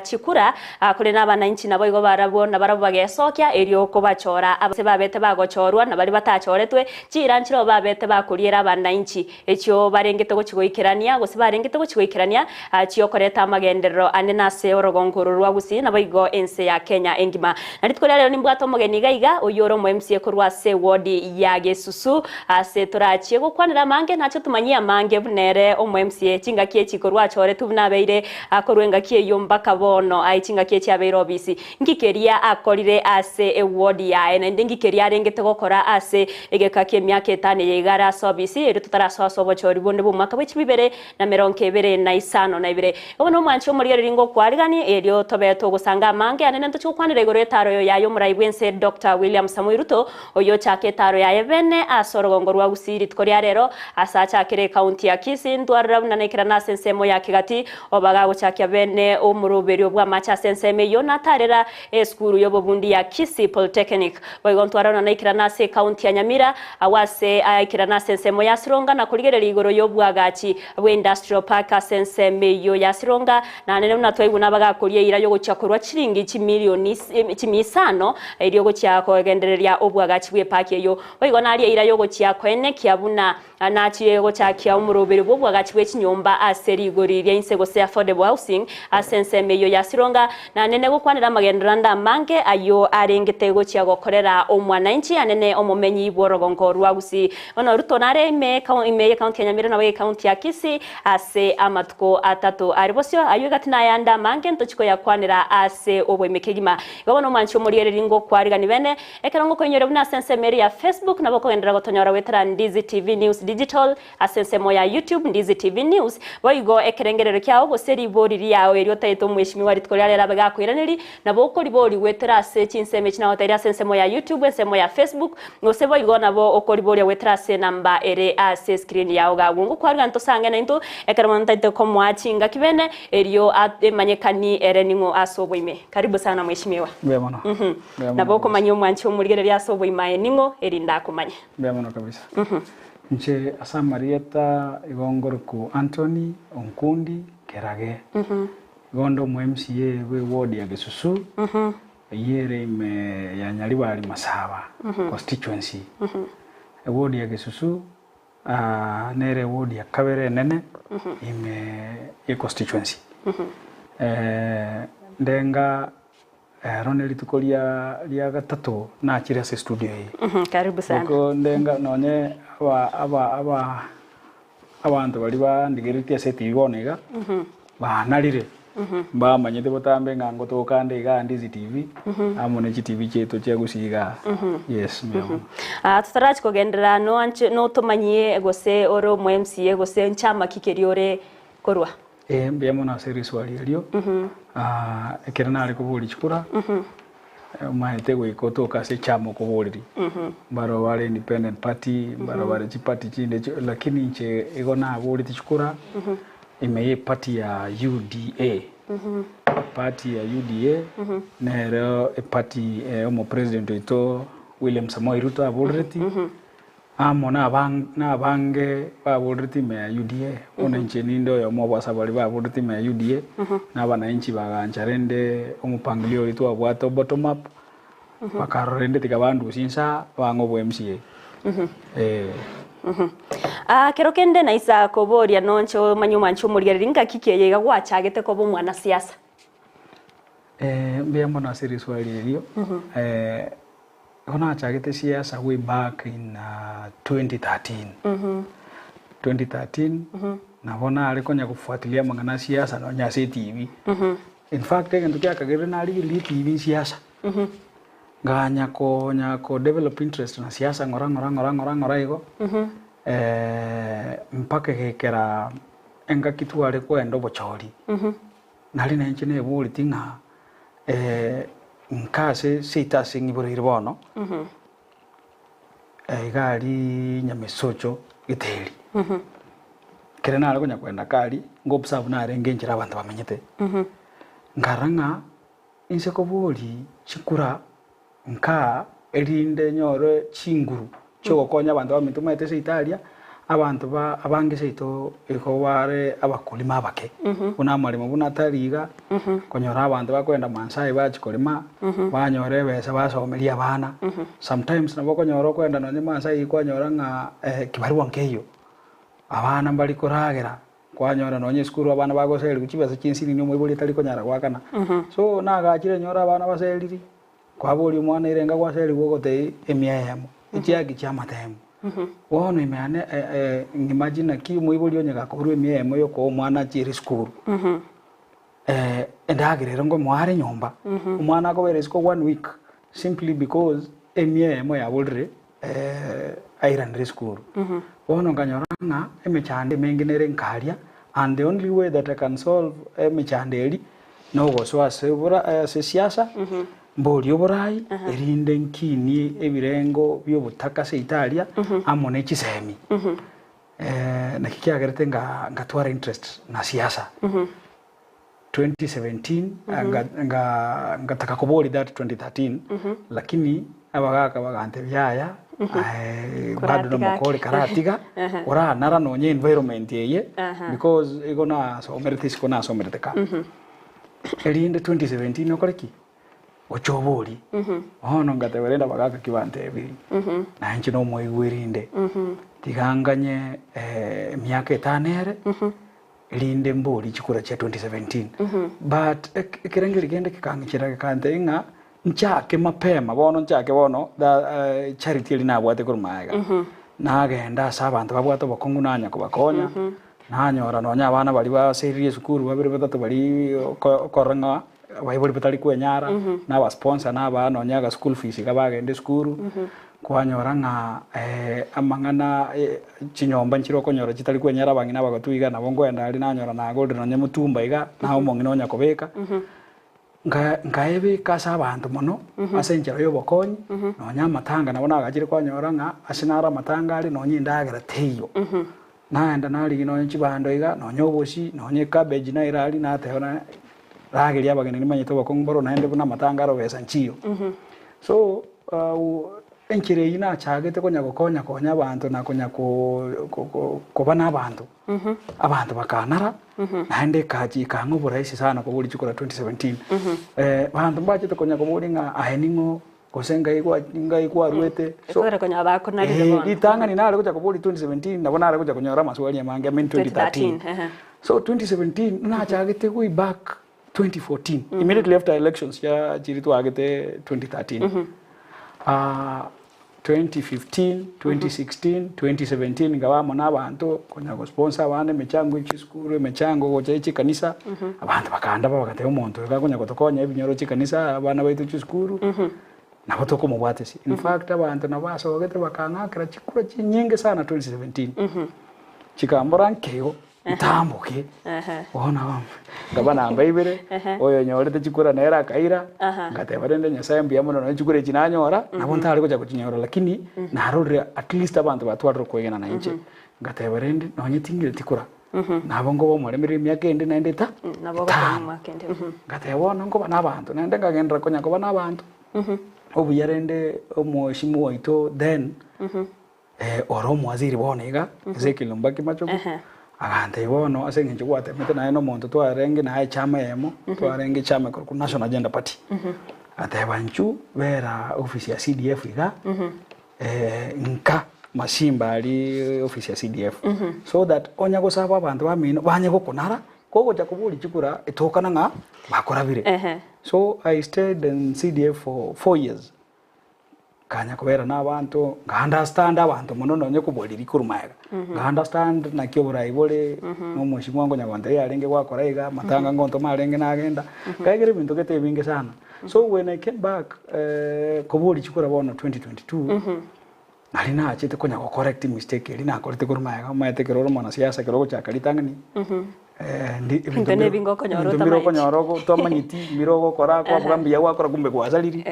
Chikura, korende abananchi naboigo barabwo nabarabwo bagesokia, erio kobachora abase babete bagochorwa, na baria batachoretwe, chiira nchireo babete bakoriera abananchi, echio barengete gochia goikerania, gose barengete gochia goikerania, chiokoreta amagenderero ane nase orogongo oro rwa Gusii, naboigo ense ya Kenya engima. Na rituko ria rero nimbwate omogeni iga iga, oyio ore omo MCA korwa ase ewodi ya Gesusu, ase torachie gokwanera amange, nache otomanyie amange buna ere omo MCA, chingaki echi korwa achoretwe buna abeire Akorwa engaki eyio mpaka bono, aye chingaki echi abeire obisi, nki keria akorire ase eward yaye, naende nki keria arengete gokora ase egeka ki'emiaka etano eye iga are ase obisi, erio totarasoa ase obochori bonde bw'omwaka bwe chibibere na merongo ebere na isano na ibere. Igo bono omwanchi omorigereria ngokwariganie, erio tobe togosanga amange ane ntochie gokwanera igoro y'etaro yaye omorai bw'ense Doctor William Samoei Ruto, oyio ochaka etaro yaye bene ase orogongo rwa Gusii rituko ria rero, ase achakire ekaunti ya Kisii, ntwarora buna naikerana ase ensemo ya Kegati, oba gagochakia bene omoroberio bw'amache ase ensemo eyio natarera esukuru y'obobundi ya Kisii Polytechnic. Boigo ntwarora buna naikerana ase ekaunti ya Nyamira, agwo ase aikerana ase ensemo ya Sironga na korigereria igoro y'obwagachi bw'Industrial Park ase ensemo eyio ya Sironga, Naende buna twaigwa nabagakoria eira y'ogochia korwa chiringi chimilioni chimia isano erio gochia kogendereria obwagachi bw'epaki eyio. Boigo naria eira y'ogochia koenekia buna nachire gochakia omoroberio bw'obwagachi bwe chinyomba ase rigori ria inse gose affordable housing ase ensemo eyio ya Sironga. Naende negokwanera amagenderero ande amange ayio arengete gochia gokorera omwananchi anene omomenyi bw'orogongo rwa Gusii. Bono Ruto nare ime ime y'ecounty ya Nyamira nabo ecounty ya Kisii ase amatuko atato are bosio, ayio egati nayande amange ntochie koyakwanera ase oboime kegima. Igo bono omwanchi omoriereri ngokwarigani bene, ekero ngokoinyoria buna ase ensemo ere ya Facebook nabo okogenderera gotonyora goetera Ndizi TV News Digital, ase ensemo ya YouTube Ndizi TV News, boigo ekerengerero kiao gose ribori riao erio otaete omweshimiwa rituko ria rero abe gakoiraneria, Nabo okoriboria goetera ase chinsemo echi nagotebirie ase ensemo ya YouTube, ensemo ya Facebook, gose boigo nabo okoriboria goetera ase enamba ere ase escreen yao iga agwo. Ngokwarigani tosange naintwe ekero bono ntaete komoa chingaki bene erio emanyekani ere ning'o ase oboime. Karibu sana mheshimiwa. Mbuya mono. Mbuya mono Nabo kabisa. okomanya omwanchi omorigereria ase oboime aye ning'o erinde akomanye. Mbuya mono kabisa. Inche ase amarieta igo ngoroku Anthony Onkundi Kerage. Igo onde omo MCA bwe ward ya Gesusu, eyio ere ime ya Nyaribari Masaba constituency. Eward ya Gesusu nere eward ya kabere enene ime ye constituency. Ndenga ero ne rituko ria ria gatato nachire ase estudio eye. Karibu sana. Oko ndenga nonye aba aba aba Abanto baria bandigereretie ase etibi bono iga, banarire, mbamanyete botambe ng'a ngotoka ande igaa Ndizi TV, amo ne chitibi chiaito chia Gusii igaa. Yes, mbuya mono. Ah, totarachia kogenderera noanche notomanyie gose ore omo MCA gose nchama ki keria ore korwa? Ee, mbuya mono ase riswali erio. Ekero nare koboria chikura, Omanyete goika otoke ase echama okoboreria, mbaro bare independent party, mbaro bare chiparty chinde chio lakini inche igo naboreti chikura ime ye eparty ya UDA. Party ya UDA nero eparty omopresident oito William Samoei Ruto aborereti. Amo nabange baborerete ime ya UDA, bono inche ninde oyomo obo ase abaria baborerete ime ya UDA, na abananchi bagancha rende omopangilio oria twabwate o bottom up, bakarora rende tiga bandusie inse aa, bang'e obo MCA. Eh. Kero kende naisa koboria nonche omanye omwanchi omorigereria ngaki ki eye iga gwachagete koba omwanasiasa? Mbuya mono ase riswali erio. Igo nachagete siasa way back in 2013. 2013 nabo nare konya gofuatilia amang'ana a siasa nonya ase etibi. In fact egento kiakagerire narigereria etibi siasa, nganya konya ko develop interest na siasa ng'ora ng'ora ng'ora ng'ora ng'ora igo, mpaka egekera engaki tware koenda obochori. Nari nainche neboreti ng'a nka ase seito ase ng'iboreire bono, iga aria Nyamesocho Giteri. Ekero nare konya kogenda karia, ngo observe narenge enchera abanto bamenyete. Nkarora ng'a inse koboria chikura nkaa erinde nyore chinguru chiogokonya abanto baminto omanyete seito aria. Abanto ba abange seito igo bare abakorima abake, buna amaremo buna atari iga, konyora abanto bakoenda Maasai bachia korema, banyora ebesa basomeria abana. Sometimes nabo okonyora okoenda nonye Maasai kwanyora ng'a kibarua nkeiyo, abana mbari koragera, kwanyora nonye esukuru abana bagoserigwa chibesa chinsinini omoibori atari konyara goakana. So nagachire nyore abana baseriri, Kwaboria omwana erenga gwaserigwe ogotebia emia eyemo, echiaki chi'amatemo. Bono ime yane ng'imagine naki omoibori onye gakoborwa emia eyemo yokoa omwana achiere esukuru, endagera ere ngomoa are nyomba, omwana akobera isiko one week simply because emia eyemo yaborire airanire esukuru. Bono nkanyora ng'a emechando emenge nere nkaria and the only way that I can solve emechando eria Nogosoa ase obora ase esiasa, mborie oborai, erinde nkinie ebirengo bi'obotaka ase Italia amo ne chisemi. Naki kiagerete nga ngatwara interest na siasa. 2017 nga nga ngataka koboria that 2013 lakini abagaka bagantebia yaya aye bado Koratiga nomokori ake. karatiga oranara nonye environment eye because igo nasomerete isiko nasomerete ka. Erinde 2017 okore ki? Oche oborie. Bono ngateba rende abagaka ki bantebirie, na inche nomoigwa erinde tiga nganye emiaka etano ere, erinde mborie chikura chia 2017. But ekerengerio kende kekang'ichera gekantebia ng'a nchake mapema bono nchake bono the charity eria nabwate korwa magega. Nagenda ase abanto babwate obokong'u nanya kobakonya. Nanyora nonya abana baria baseririe esukuru babere batato baria okorora ng'a abaibori batari kwenyara, na abasponsor nabaa nonya aga school fees iga bagenda esukuru, kwanyora ng'a amang'ana chinyomba nchire okonyora chitari kwenyara abang'ina abagotu iga nabo nkoenda aria nanyora nagorire nonya mutumba iga, naye omong'ina onya kobeka. Nka nkaebeka ase abanto mono, ase enchera y'obokonyi, nonya amatanga nabo nagachire kwanyora ng'a ase naro amatanga are nonya endagera teiyo. Naenda narigia nonya chibando iga, nonya obosie, nonya ecabbage naira aria nateba na rageria abageni nimanyete obokong'u mboro naende buna amatanga aro besa nchiyo. So enchera eyio nachagete konya gokonya konya abanto na konya ko ko koba na abanto, abanto bakanara, naende ekachi ekang'a oborahisi sana koboria chikura 2017. Abanto mbachete konya koboria ng'a aye ning'o Gose ngai gwa ngai kwaruete. So, Ekogera konya bakonarire eh, bono. ritang'ani nare gocha koboria 2017 nabo nare gocha konyora amaswali amange I mean 2013. 2013, ehe. So 2017 nachagete way back 2014 immediately after elections chia chiria twagete 2013. Ah, 2015, 2016, 2017 nkaba amo na abanto konya gosponsor abana emechango ya chisukuru, emechango gocha ya chikanisa, abanto bakandaba bagateba omonto oyo gakonya gotokonya ebinyoro chikanisa, abana baito chisukuru, nabo tokomobwatesia. In fact abanto nabo basogete bakang'akera chikura chinyinge sana 2017, chikambora nke igo. Ntamboke, bono nkaba namba ibere, oyonyorete chikura nere akaira, ngateba rende Nyasaye mbuya mono nonye chikura echi nanyora, nabo ntare gocha gochinyora lakini narorire at least abanto batwarire okwegena na inche. Ngateba rende nonye ting'ireti kura, nabo nkoba omoremereri emiaka ende naende eta Nabo ogotema etano. omwaka ende. Ngateba bono nkoba na abanto, naende nkagenderera konya koba na abanto, obuya rende omweshimu oito then. Ore omwaziri bono iga, Ezekiel Ombaki Machogu, agantebia bono ase eng'encho gwatemete naye na omonto twarenge naye echama eyemo, twarenge echama ekorokwa National Agenda Party. Agateba inchuo bera ofisi ya CDF iga, nka Masimba aria ofisi ya CDF, so that onya gosaba abanto bamino banye gokonara, kogocha koboria chikura etokana ng'a bakorabire. So I stayed in CDF for 4 years. Nkanya kobera nabanto, nka understand abanto mono nonye kobua riria korwa magega. Nka understand naki oborai bore, na omweshimiwa nkonya gontebia yarenge gwakora iga, amatanga ngontoma arenge nagenda, nkaegera ebinto gete ebinge sana. So when I came back koboria chikura bono 2022, nari nachete konya go correct mistake eria nakorete korwa magega, omanyete ekero ore omwanasiasa ekero ogochaka ritang'ani, ndi Ebinto ebinto na ebinge okonyora ebinto mbire otamanyeti. okonyora otamanyeti, mbire ogokora kwabuga mbuya gwakora kumbe gwasariri.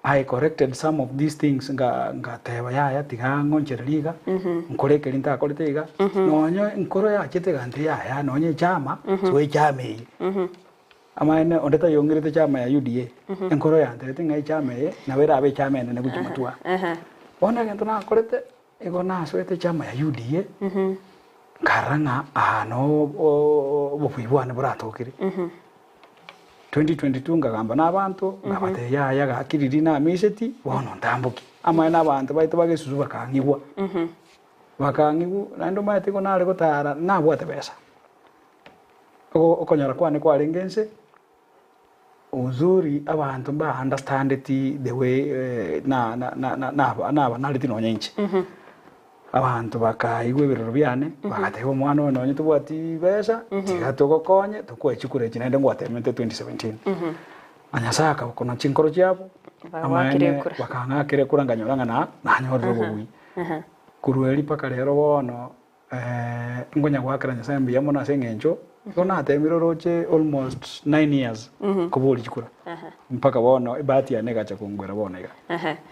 I corrected some of these things nga ngateba yaya tiga ng'onchereri iga, nkore ekeri ntakorete iga, nonye nkoro yachete egantebia yaya nonye echama, soa echama eye. Amaene onde tayong'erete echama ya UDA, enkoro yantebete ng'a echama eye nabo erabe echama enene gochia motwe aa. Bono egento nakorete. Igo nasoete echama ya UDA, nkarora ng'a aa noo obobui bwane boratokire. 2022 nkagamba na abanto, nkabatebia yaya gaki riria namiseti, bono ntamboki. Amaene abanto baito ba Gesusu bakang'igwa, bakang'igwa naende omanyete igo nare gotara nabwate besa. Okonyora kwane kwarenge inse. Uzuri abanto mba understandeti the way na na na na nabanareti nonya inche. Abanto bakaigwa ebirero biane, bagateba omwana oyo nonye tobwati besa, tiga togokonye tokoe chikura echi naende ngwatemete 2017. Na Nyasaye akabakuna chinkoro chiabo, Bagaakera amaene ekura. bakang'akera ekura nkanyora ng'a na nanyorire obobui. Korwa erio mpaka rero bono. Nkonya goakera Nyasae mbuya mono ase eng'encho igo natemire oroche almost 9 years koboria chikura mpaka bono ebahati yane egacha kongwera bono iga.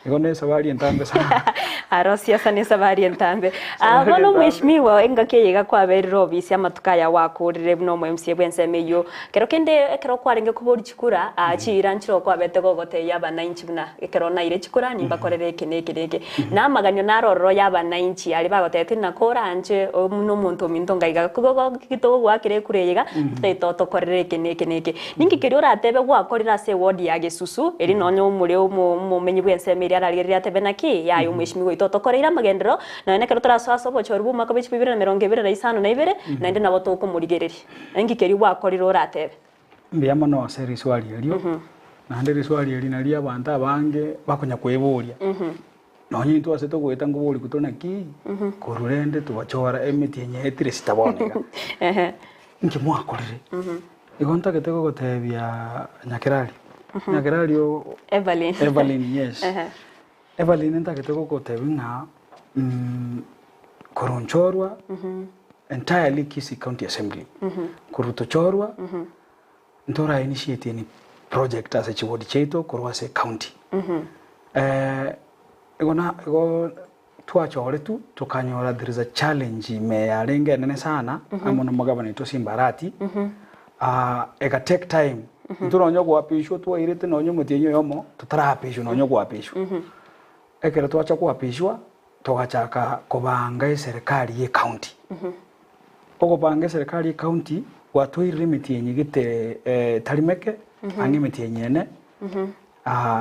Igo ne esabari entambe sana. Aro siasa ne esabari entambe. Esabari Bono entambe. mheshimiwa engaki eye iga kwaberire obisi amatuko aya gwakorire buna omo MCA bw'ensemo eyio. Kero kende ekero kwarenge koboria chikura, chiira nchire okwabete gogotebia abanainchi buna Ekero naire chikura nimbakorere eke na eke na eke. Na amaganio naro ororo y'abanainchi aria bagotebetie ng'a koranche buna omonto ominto ngaiga togogoakera ekura eye iga, totaete otokorere eke na eke na eke. Ninki keria oratebe gwakorire ase eward ya Gesusu, erio nonye omore omomenyi bw'ensemo eria ararigererie atebe naki, yaya omweshimiwa oito otokoreire amagenderero, nonya nekero torasoe ase obochori bw'omwaka bwe chibwa ibere na emerongo ebere na isano na ibere, naende nabo tokomorigereria. Ninki keria gwakorire oratebe? Mbuya mono ase riswali erio, naende riswali eri nario abanto abange bakonya kweboria. Nonye intwe ase togoeta nkoboria tore naki, korwa rende twachora emeti eye etire sita bono iga. Inki mwakorire? Igo ntagete gogotebia Nyakerario, Nyakerario Evelyn. Evelyn yes. Evelyn ntagete gogotebia ng'a korwa nchorwa entirely Kisii County Assembly, korwa tochorwa ntora initiate any project ase chiward chiaito korwa ase ecounty. Igo na igo twachoretwe tokanyora there is a challenge ime yarenge enene sana amo na omogabana oito Simba Arati, ega take time intwe nonye ogoapishwa twairete nonye omotienyi oyomo totaraapishwa nonye ogoapishwa. Ekero twacha koapishwa togachaka kobanga eserekari ye county. Okobanga eserekari ye county gwatwairire emetienyi gete etari meke, ang'e emetienyi ene,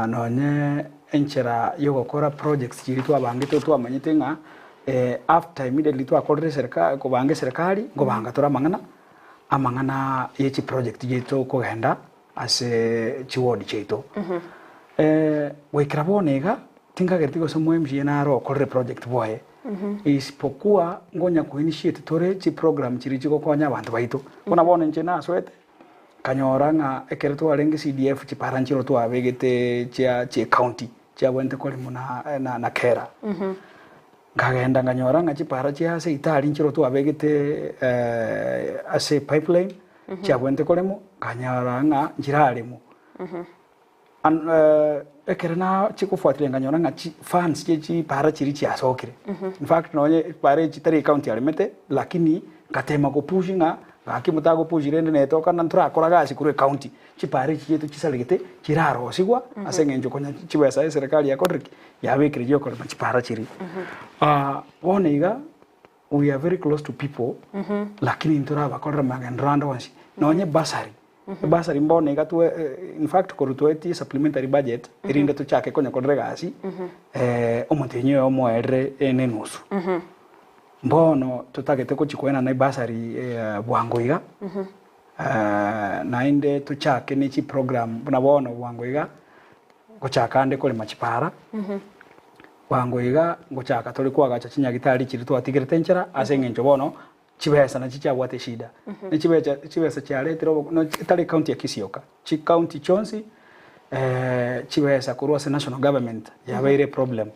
nonye enchera yogokora projects chiria twabangete twamanyete ng'a after immediately twakorire esereka kobanga eserekari, nkobanga tore amang'ana, amang'ana ye chiproject chiaito kogenda ase chiward chiaito. Goikera bono iga, tinkagereti gose omo MCA nare okorire project bwaye, isipokuwa nkonya ko initiate tore chiprogram chiria chigokonya abanto baito. Buna bono inche nasoete, nkanyora ng'a ekero twarenge CDF chipara nchiro twabegete chia chiecounty chiabwenerete koremwa na na na kera. Nkagenda nkanyora ng'a chipara chia ase Itari nchiro twabegete ase pipeline chiabwenerete koremwa, nkanyora ng'a nchiraremwa. An ekero nachia kofuatilia nkanyora ng'a chi funds chie chipara chiria chiasokire. In fact nonye epara echi tari ecounty yaremete, lakini ngatema gopush ng'a gaki motagopush rende netoka na ntorakora gasi korwa ecounty, chipara echi chiaito chisaregete chirarosigwa ase eng'encho konya chibesa eserekari yakorire ki? Yabekire chiokorema chipara chiria. Bono iga. We are very close to people lakini ntorabakorera magenderero ande onsi nonye bursary bursary mbono iga twe in fact korwa twaetie supplementary budget erinde tochake konya korera egasi omotienyi oyo omoerire ene enusu mbono totagete gochi koenana ebursary bwango iga naende tochake ne chiprogram buna bono bwango iga gochaka ande korema chipara. Bwango iga ngochaka tore koagacha chinyagitari chiria twatigerete enchera ase eng'encho bono chibesa nachi chiabwate eshida. Ne chibecha chibesa chiaretire obo no etari ecounty ya Kisii yoka, chicounty chionsi chibesa korwa ase national government yabeire eproblem.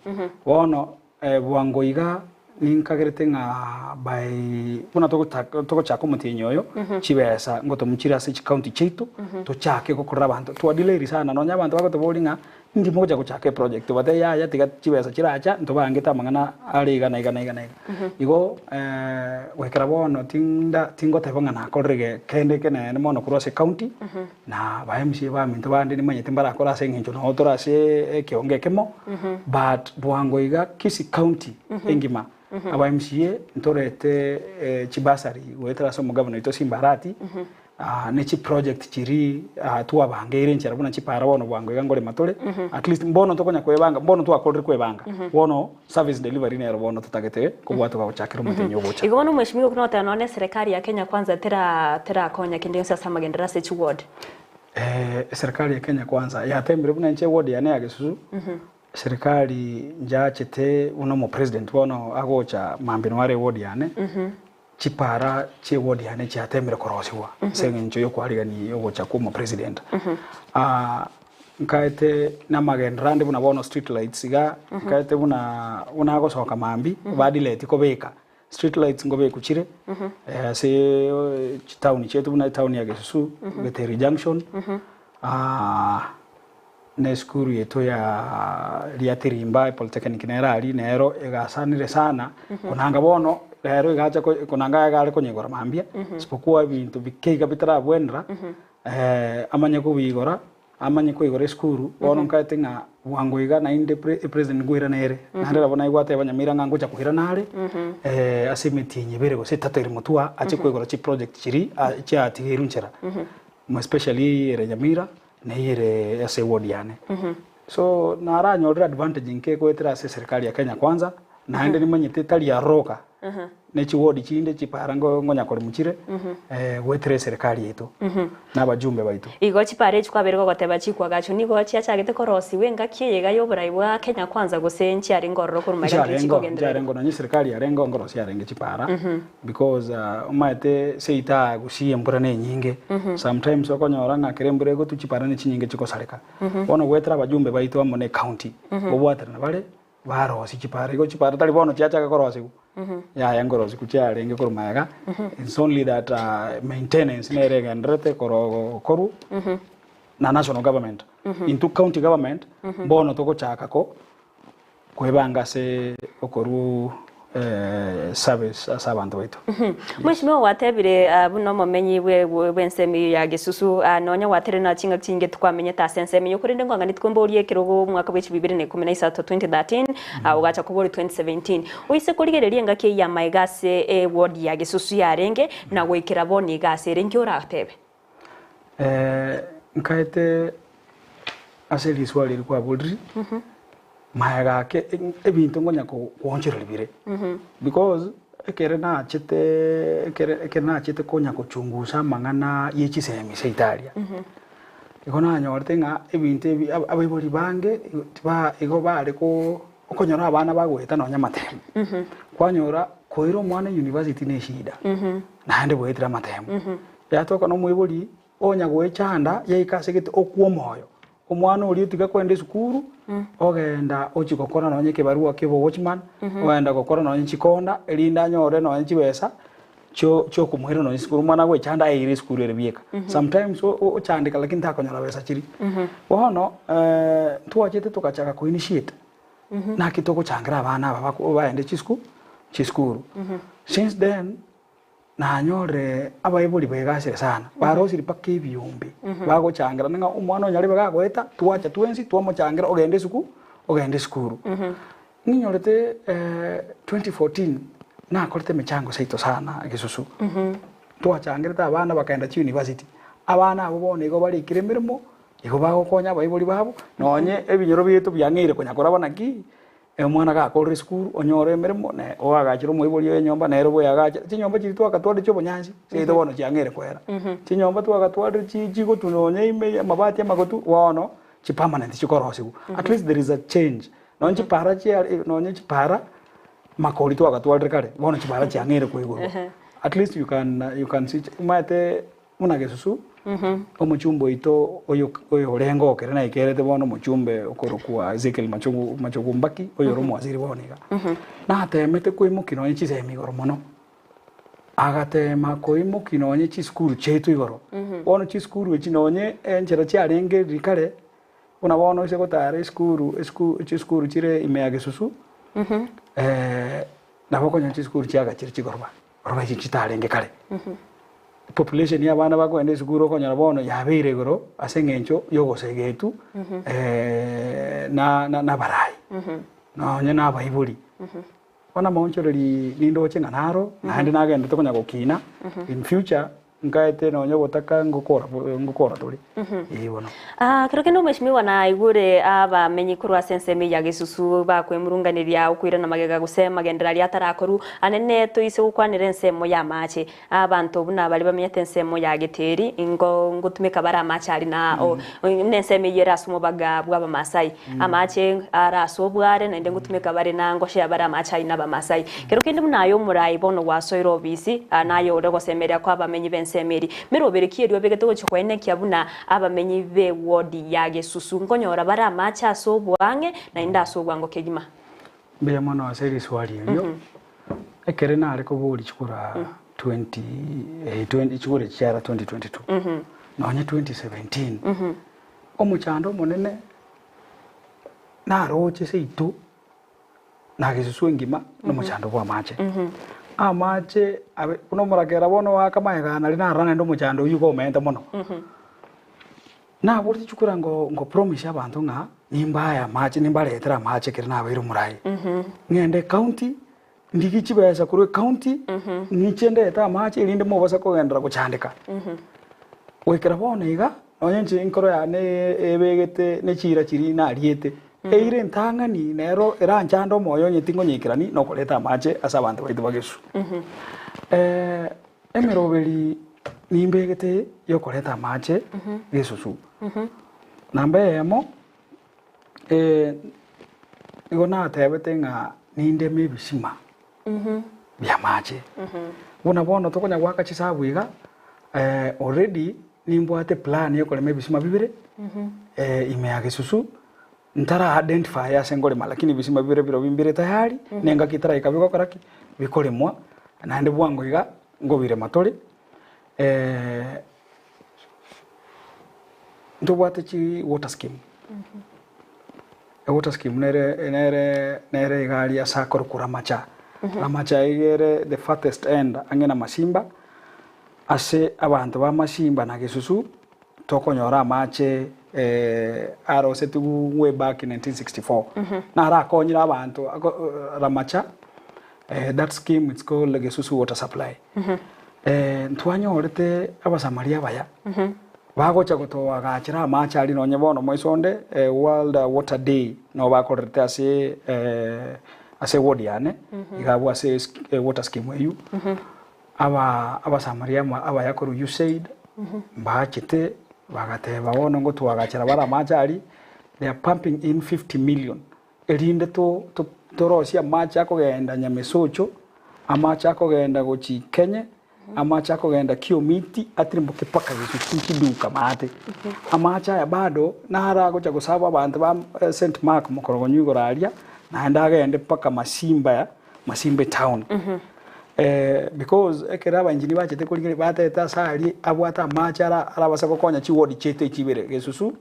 Bono bwango iga ninkagerete ng'a by buna togotaka togochaka omotienyi oyo, chibesa ngotomu chire ase chicounty chiaito, tochake gokorera abanto. Twadelayiri sana nonya abanto bagotoboria ng'a. Inki mogocha gochaka eproject batebie yaya tiga chibesa chiracha ntobangete amang'ana are iga na iga na iga na iga. Igo goikera bono tinda tingoteba ng'a nakorire ge kende ekenene mono korwa ase ecounty, na ba MCA baminto bande nimanyete mbarakore ase eng'encho noo tore ase ekeongo ekemo, but bwango iga Kisii county engima aba MCA ntorete chibursary goetera ase omogavana oito Simba Arati, ne chiproject chiria twabangeire enchera buna chipara bono bwango iga nkorema tore, at least mbono tokonya kwebanga, mbono twakorire kwebanga, bono service delivery nero bono totagete kobwatoka gochakera omotienyi ogocha. Igo bono omweshimiwa okwo nogoteba nonya ne eserekari ya Kenya Kwanza tera terakonya kende gionsi ase amagenderero ase chiward. Eserekari ya Kenya Kwanza yatembire buna inche eward yane ya Gesusu, serikari nchachete buna omopresident bono agocha mambia naro eward yane, Chipara chi'eward yane chiatemire korosigwa ase eng'encho y'okwarigania ogocha kw'omopresident. Nkaete namagenderero ande buna bono street lights iga, nkaete buna buna agosoka mambia badeleti kobeka, street lights nkobekwa chire ase chitown chiaito buna etown ya Gesusu, Geteri junction, Na esukuru yaito ya Riatirimba Polytechnic nere aria nero egasanire sana, konanga bono rero egacha ko konanga iga are konyegora mambia, isipokuwa ebinto bike iga bitarabwenera, amanye kobiigora, amanye koigora esukuru, bono nkaete ng'a bwango iga naende pre epresident nkoirana ere, naende nabo naye gwateba Nyamira ng'a ngocha koirana are, ase emetienyi ebere gose etato ere motwe ache koigora chiproject chiria chiatigeirwe nchera, more especially ere Nyamira. Neyere ase eward yane. So naranyorire advantage nke goetera ase eserikari ya Kenya Kwanza, naende nimanyete tari aroka, ne chiward chinde chipara ngo ngonya koremu chire, goetera eserikari yaito, na abajumbe baito. Igo chipara echi kwabeire gogoteba chikwagachwa nigo chiachagete korosiwa engaki eye iga y'oborai bwa Kenya Kwanza gose nchiarenge ororo korwa magega nkeri Nchiarengo, chikogendererwa? nchiarengo nonye eserikari yarenge ngorosia yarenge chipara, Because omanyete seito aa gusii embura ne enyinge, sometimes okonyora ng'a ekero embura egotwa chipara ne chinyinge chigosareka. Bono goetera abajumbe baito amo ne ecounty, ngobwaterana bare, barosie chipara. Igo chipara tari bono chiachaka korosigwa, yaya nkorosigwa chiarenge korwa magega, it's only that maintenance nere egendererete koro korwa na national government. Intwe county government, mbono togochaka ko. Kwebanga ase okorua service ase abanto baito. Mweshimiwa gwatebire buna omomenyi bw'ensemo eyio ya Gesusu, nonya gwaterire na chingaki chinyinge tikwamenyete ase ensemo eyio, korende nkwang'aneti kwemboria ekerogo omwaka bwe chibibiri na ikomi na isato, 2013, ogacha koboria 2017. Oise korigereria engaki eyio y'amaega ase eward ya Gesusu yarenge, na goikera bono iga ase ere, inki oratebe? Nkaete ase riswali eri kwaboriri, magega ake ebinto nkonya goonchoreria bire, because ekere nachete ekere ekere nachete konya gochungusa amang'ana ye chisemi seito aria, igo nanyorete ng'a ebinto ebi abaibori bange tiba igo bare ko okonyora abana bagoeta nonya amatemo, kwanyora koira omwana university ne eshida, naende goetera amatemo. Yatoka nomoibori onya goechanda yaika ase gete okwa omoyo. Omwana oria otiga kwenda esukuru, ogenda ochia gokora nonye ekebarua kia obowatchman, ogenda gokora nonye chikonda, erinde anyore nonye chibesa chio chiokomoira nonye esukuru. Omwana agoechanda aeire esukuru ere bieka. Sometimes ochandeka lakini takonyora besa chiria. Bono ntwachete togachaka ko initiate, naki togochangera abana aba bako baende chisuku chisukuru. Since then. Nanyorire abaibori begasire sana, barosire mpaka ebiombe, bagochangerana ng'a omwana onya ribaga agoeta, twacha twensi twamochangera ogende esuku ogende esukuru. Ninyorete 2014 nakorete emechango seito sana Gesusu, twachangerete abana bakaenda chiuniversity, abana abwo bono igo barikire emeremo, igo bagokonya abaibori babo, nonye ebinyoro biaito biang'eire konya koraba naki. Omwana gakorire esukuru, onyore emeremo, ne oagachere omoibori oye enyomba, nere bweagache. Chinyomba chiria twakatwarire chi'obonyansi, chiaito bono chiang'eire kwera. Chinyomba twakatwarire chi chigotwa nonya ime amabati amagotu, bono chipermanent chikorosigwa. At least there is a change. Nonya chipara chiare nonya chipara, makori twakatwarire kare, bono chipara chiang'eire koigorwa. At least you can you can see omanyete Buna gesusu, omochumbe oito oyo oyorenge okere naikerete bono omochumbe okorokwa Ezekiel Machogu Machogu Mbaki oyore omwasiri bono iga. Natemete koimokia nonye chisemi igoro mono, agatema koimokia nonye chisukuru chiaito igoro. Bono chisukuru echi nonye enchera chiarenge riria kare. Buna bono ase gotara esukuru, esukuru chisukuru chire ime ya Gesusu, nabo okonyora chisukuru chiagachire chigoroba, goroba echi chitarenge kare. Population ya abana bakogenda esukuru okonyora bono yabeire igoro ase eng'encho ya ogosegetwa na na abarai, nonye na abaibori. Bono amaonchoreri nindoche ng'a naro, naende nagenderete konya gokina, in future Nkaete nonya obotaka ngokora ngokora tore. Ee bono. Ah, kero kende omweshimiwa naigure abamenyi korwa ase ensemo ya Gesusu bakwemurunganeria okoirana magega gose amagenderero aria atarakorwa anene toise gokwanera ensemo y'amache. Abanto buna baria bamenyete ensemo ya Geteri ingo ngotumeka bare amache aria na o nensemo eyio ere ase omobaga bw'Abamasai. Amache are ase obware naende ngotumeka bare na ngoshare bare amache ayio n'Abamasai. Kero kende buna aye omorai bono gwasoire obisi, naye ore gosemeria kw'abamenyi b'ensemo eria. Meroberi ki eria obegete gochia koenekia buna abamenyi b'ewodi ya Gesusu nkonyora bare amache ase oboang'e naende ase obwango kegima? Mbuya mono ase riswali erio. Ekere nare koboria chikura 20 20 chikura chiara 2022 nonye 2017, omochando omonene naroche seito na gesusu engima nomochando bw'amache. Amache abe buna omorakera bono oaka magega naria narora naende omochando oyio igo omente mono. Naboretie chikura ngo ngo promise abanto ng'a nimbae amache nimbaretere amache ekero nabeire omorai. Ng'ende ecounty, ndigie chibesa korwa ecounty, ng'iche ndete amache erinde mobasa kogenderera gochandeka. Goikera bono iga, nonye inche enkoro yane ebegete ne chiira chiria nariete, eira entang'ani nero eranchande omoyo onye tingonyeikerani nokoreta amache ase abanto baito ba Gesu. Emeroberi nimbegete yokoreta amache gesusu. Namba eyemo, nigo natebete ng'a nindeme ebisima bi'amache. Buna bono tokonya goaka chisabu iga, already nimbwate plan yokorema ebisima bibere, ime ya gesusu, ntara identify ase nkorema lakini ebisima bibere birobio mbire tayari, na engaki etaraika bigokora ki? Bikoremwa, naende bwango iga nkobirema tore, ntobwate chi water scheme, ewater scheme nere nere nere iga aria ase akorokwa Ramacha, Ramacha iga ere the farthest end ang'e na Masimba, ase abanto ba Masimba na Gesusu tokonyora amache arosetigwe way back in 1964 naro akonyire abanto Ramacha that scheme it's called Gesusu water supply ntwanyorete abasamaria abaya bagocha gotoagachera amache aria nonye bono moiso onde world water day nigo bakorerete ase ase eward yane iga abwo ase water scheme eywo. Aba Abasamaria abaya korwa USAID mbachete bagateba bono ngotwagachera bare amache aria, they are pumping in 50 million erinde to to torosie amache akogenda Nyamesocho, amache akogenda gochia Kenya, amache akogenda Kiomiti atirimboke mpaka Gesusu chiduka maate. Amache aya bado naro agocha gosaba abanto ba St Mark mokorogonyo igoro aria, naende agende mpaka Masimba Masimba etown because ekero abaengineer bachete korigereria batebete ase aria abwate amache ara arabase gokonya chiward chiaito echi ibere Gesusu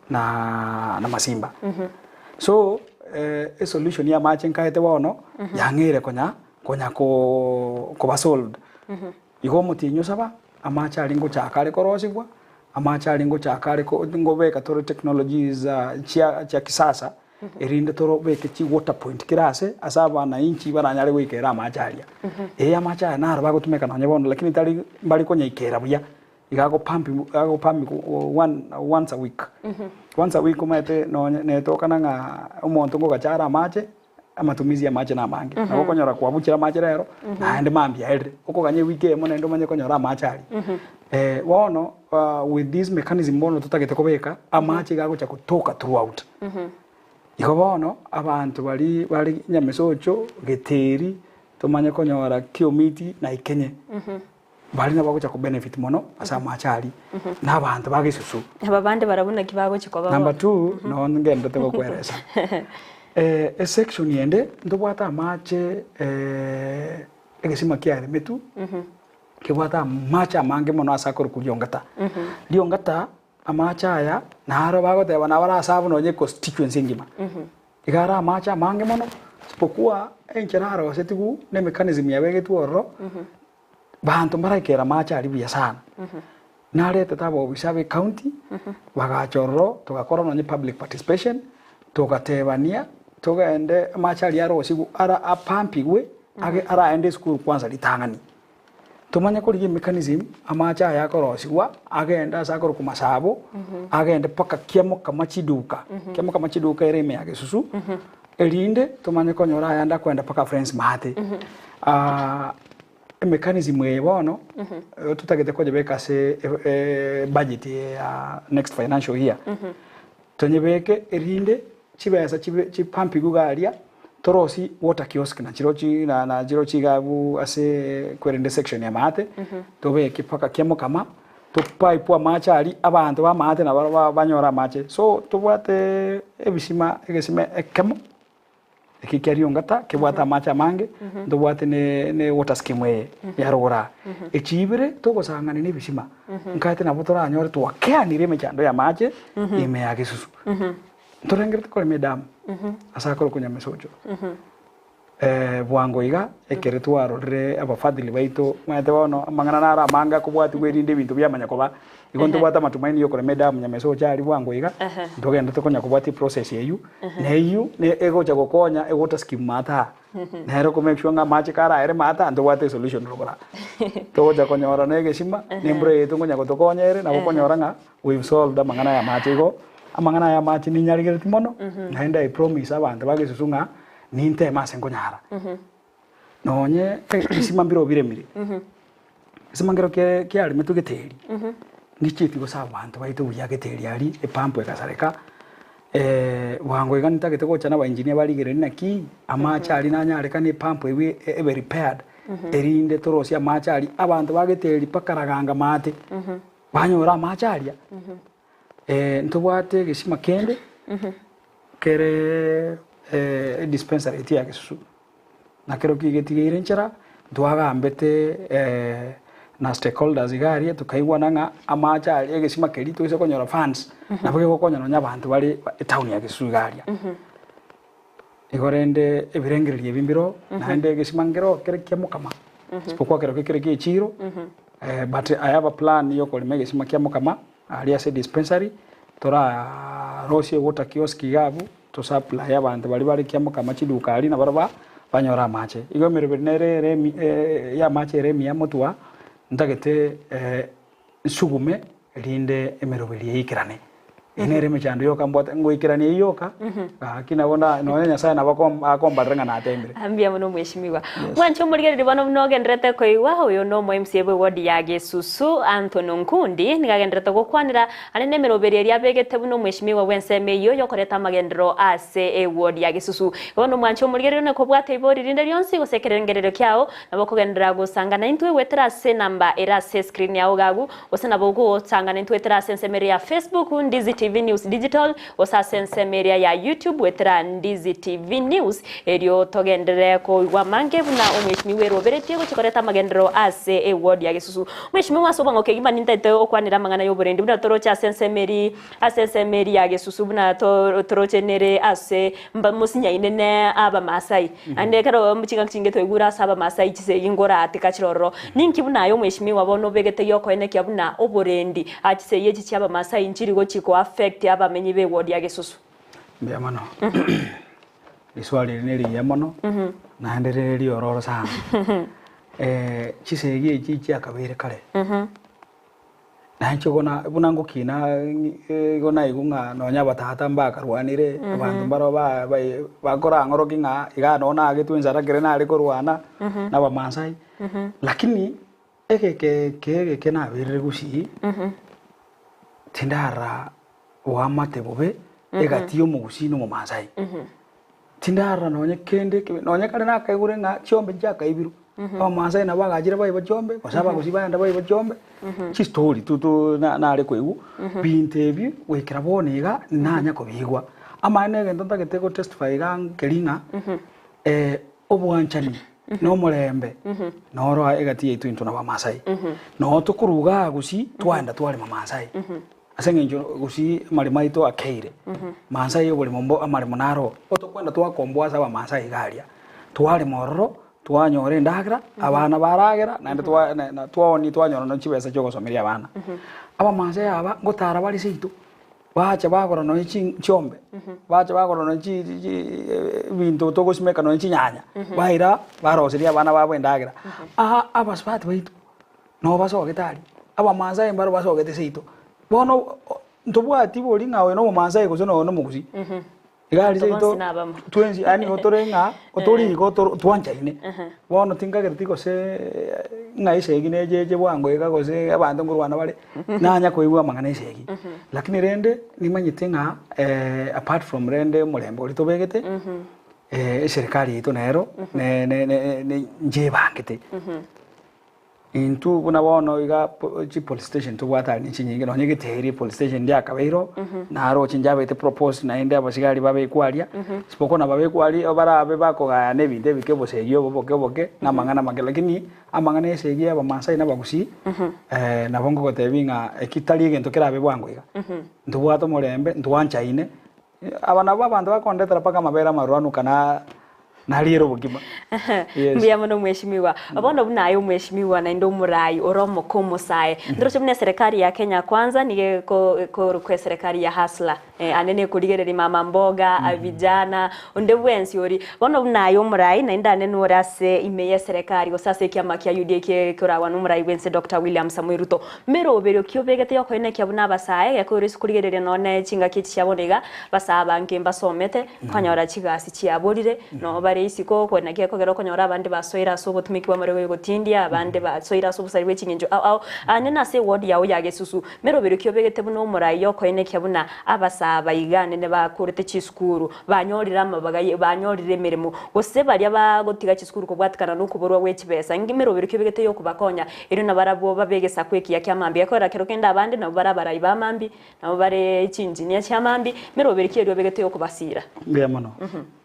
na na Masimba. So esolution ya amache nkaete bono yang'eire konya konya ko koba solved. Igo omotienyi osaba, amache aria ngochaka are korosigwa, amache aria ngochaka are ko ngobeka tore technologies chia chia kisasa. Erinde torobeke chi water point kera ase, ase abananchi baranyare goikera amache aria. Ee amache aya naro bagotumeka nonye bono lakini tari mbari konyaikera buya, iga ago pump ago pump one once a week. Once a week omanyete nonye netokana ng'a omonto ngogacha are amache, amatumizi ya amache na amange. Nabo okonyora kwabuchire amache rero, naende mambia aerire, okoganya ewiki eyemo naende omanye konyora amache aria. Bono with this mechanism bono totagete kobeka, amache iga agocha gotoka throughout. Igo bono, abanto baria bare nyamesocho, geteri, tomanye konyora kiomiti na ikenye, baria nabo bagocha kobenefit mono ase amache aria, na abanto ba gesusu. Aba bande barabwo naki bagochia koba Number bono? two, noo ngenderete gokweresa. Esection ende, ntobwate amache egesima kia Eremetu, kebwate amache amange mono ase akorokwa Riongata. Riongata. Amache aya naro bagoteba nabo arasabu nonye econstituency engima. Iga are amache amange mono, isipokuwa enchera arosetigwe na emechanism yabegetwe ororo, banto mbaraikera amache aria buya sana. Naretete abaofisa be county, bagacha ororo togakora nonye public participation, togatebania togende amache aria arosigwe ara apampigwe age araende esukuru kwanza ritang'ani. Tomanye korigia emechanism amache aya akorosigwa agende ase akorokwa masabo, agende mpaka kiamokama chiduka, kiamokama chiduka ere ime ya gesusu, erinde tomanye konyora ayande akoenda mpaka friends maate. Emechanism eye bono, totagete koyebeka ase ebudget eye ya next financial year, tonyebeke erinde chibesa chibe chipampigwe iga aria, torosie water kiosk na chirochi na na chirochi iga abwo ase kwerende section ya maate, tobeke mpaka kiamokama, topipe amache aria, abanto ba maate nabo ba banyore amache. So tobwate ebisima egesima ekemo. Eki kia riongata kebwate amache amange, ntobwate ne ne water scheme eye ya rogoro aa. Echi ibere togosang'ania na ebisima, nkaete nabo toranyore twakeanire emechando ya amache ime ya gesusu. Ntorengerete korema edamu ase akorokwa Nyamesocho. Bwango iga ekere twarorire abafadhili baito, omanyete bono amang'ana naro amange akobwatigwa erinde ebinto biamanya koba, igo ntobwate amatumaini ya okorema edamu Nyamesocho aria bwango iga, ntogenderete konya kobwatia eprocess eywo, na eywo ne egocha gokonya ewater scheme maate aa, nere oko make sure ng'a amache karaere maate aa ntobwate esolution rogoro aa. Togocha konyora na egesima, na embura yaito nkonya gotokonya ere, nabo okonyora ng'a we've solved amang'ana aya amache. Igo amang'ana aya amache ninyarigeretie mono, naende I promise abanto ba Gesusu ng'a ninteme ase nkonyara. Nonye ebisima mbire obiremire, egesima nkero kiaremetwe geteri, ngichieti gose abanto baito buya geteri aria, epump egasareka, bwango iga ntagete gocha na abaengineer barigereria naki amache aria nanyarekane epump eywo ebe repaired, erinde torosie amache aria, abanto ba geteri mpaka raganga maate, banyore amache aria. Ntobwate egesima kende kere edispensary eti ya Gesusu, na kerokio getigeire nchera, ntwagambete na stakeholders iga aria tokaigwana ng'a amache aria egesima keria toise konyora funds, nabo kegokonya nonye abanto bare etown ya Gesusu iga aria. Igo rende ebirengererio ebi mbiroo, naende egesima nkeroo kere kia mokama, isipokuwa kerokio kere kia echiro, but I have a plan ya okorema egesima kia mokama, aria ase dispensary, torarosie water kiosk iga abwo, to supply abanto baria bare kiamokama chiduka aria nabarabwo ba banyore amache. Igo emeroberi nere ere emi ya amache ere emiya motwe ntagete nsugume erinde emeroberi eye eikerane. Eye nere emechando yoka mbwate, ngoikerania eyio yoka, gaki nabo nda nonya Nyasaye nabo akom akombarera ng'a natemire. Mbuya mono mweshimiwa. Mwanche omorigereria bono buna ogendererete koigwa, oyo nomo MCA bwe ward ya Gesusu, Anthony Onkundi, nigo agendererete gokwanera are nemeroberi eria abegete buna omweshimiwa bw'ensemo eyio yokoreta amagenderero ase eward ya Gesusu. Bono mwanche omorigereria one kobwate ibori rinde rionsi gose ekerengererio kiao, nabo okogenderera gosanga naintwe goetera ase enamba ere ase escreen yao iga agwo, Gose nabo ogotang'ana intwe goetera ase ensemo eria ya Facebook, Ndizi TV News Digital, gose ase ensemo eria ya YouTube goetera Ndizi TV News, erio togenderere koigwa amange buna omweshimiwa eroberetie gochia koreta amagenderero ase eward ya Gesusu. Mweshimiwa ase obong'o kegima nintaete okwanera amang'ana y'oborendi buna toroche ase ensemo eria ase ensemo eria ya Gesusu buna toroche nere ase mosinyaine ne Abamasai. Naende ekero chingaki chinge twaigure ase Abamasai chisegi ngoratika chire ororo. Ninki buna aye omweshimiwa bono obegete giokoenekia buna oborendi aa chisegi echi chia Abamasai nchiri gochi ko affect abamenyi be ward ya Gesusu? Mbuya mono. Riswali eri nerigiya mono, naende rire riororo sana. Chisegi echi chiakabeire kare. Nainche buna buna ngokina igo naigwa ng'a nonya abatata mbakarwanire, abanto mbaro ba bai bakorang'orokia ng'a iga noo nagetwe ensara ekere nare korwana na abamasai, lakini egeke eke egeke naberire gusii, tindarora oamate bobe egati ya omogusii na omomasai. Tindarora nonye kende ekebe, nonye kare nakaigure ng'a chiombe nchiakaibirwe, Abamasai nabo bagachire baiba chiombe, gose abagusii bagenda baiba chiombe, chistori tu tu na nare koigwa, binto ebi goikera bono iga nanya kobiigwa. Amaene egento ntagete go testify iga nkeri ng'a obwanchani na omorembe noro egati yaito intwe na abamasai. Noo tokoruga aa gusii twaenda twarema masai. Ase eng'encho gusii amaremo aito akeire, Maasai oboremo mbo amaremo naro oo, tokwenda twakomboa ase Abamaasai iga aria, twarema ororo, twanyora endagera, abana baragera, naende twa na na twaonia twanyora nonya chibesa chiogosomeria abana. Abamaasai aba ngotara bare seito, bacha bagora nonya chi chiombe, bacha bagora nonya chi chi chi ebinto togosimeka nonya chinyanya, baira baroseria abana babo endagera. Aa abasubati baito. Nabo basogete aria, Abamaasai mbaro basogete seito. Bono ntobwati bori ng'a oyo nomomaasai gose noyo nomogusii. Iga aria Abanto seito bonsi nabamo. twensi yaani igo tore ng'a otori igo toro twanchaine. Bono tinkagereti gose ng'a esegi necheche bwango iga gose abanto nkorwana bare, nanya koigwa amang'ana esegi. Lakini rende nimanyete ng'a apart from rende omorembe oria tobegete, eserikari yaito nero ne ne ne nchebangete. Intwe buna bono iga chipolice station tobwate aria nechinyinge nonye gete eria epolice station ndiakabeirwe naroche nchabete proposed naende abasigari babekwe aria isipokuwa nababekwe aria barabe bakogayana ebinto ebike obosegi obo oboke oboke na amang'ana amake lakini amang'ana ya esegi ya abamasai na abagusii nabo ngogotebia ng'a eki tari egento kerabe bwango iga. Ntobwate omorembe ntwanchaine Aba nabwo abanto bakondetera mpaka amabere amaruranu kana nariere obokima. Yes. Mbuya mono mweshimiwa. Bono buna aye omweshimiwa naende omorai ore omoka omosae. Ndoroche buna eserekari ya Kenya Kwanza nigo eko ekorokwa eserekari ya hustler. Eh, ande nekorigereria mama mboga, vijana, onde bwensi oria. Bono buna aye omorai naende ande nore ase ime y'eserekari gose ase ekiama kia UDA eke ekoragwa nomorai bwense Doctor William Samoei Ruto. Meroberi ki obegete yokoenekia buna abasae, gekoirwa ase korigereria nonya chingaki echi chia bono iga, abasae abange mbasomete, kwanyora chigasi chiaborire, noo bare isiko, ko naki ekogera okonyora abande basoire ase obotumiki bw'amariogo y'ogotindia, abande basoire ase obosari bwe ching'encho ao ao. Aye nase eward yao ya Gesusu, meroberi ki obegete buna omorai yokoenekia buna abasae aba iga nene bakorete chisukuru, banyorire amabaga ye banyorire emeremo, gose baria bagotiga chisukuru kobwatikana nokoborwa gwe chibesa, inki meroberi ki obegete yokobakonya Erio nabarabwo babe egesaku ekiya kia mambia, ekorera kero kende abande nabwo bare abarai ba mambia, nabwo bare chinjinia chia mambia, meroberi ki erio obegete y'okobasiira? Mbuya mono,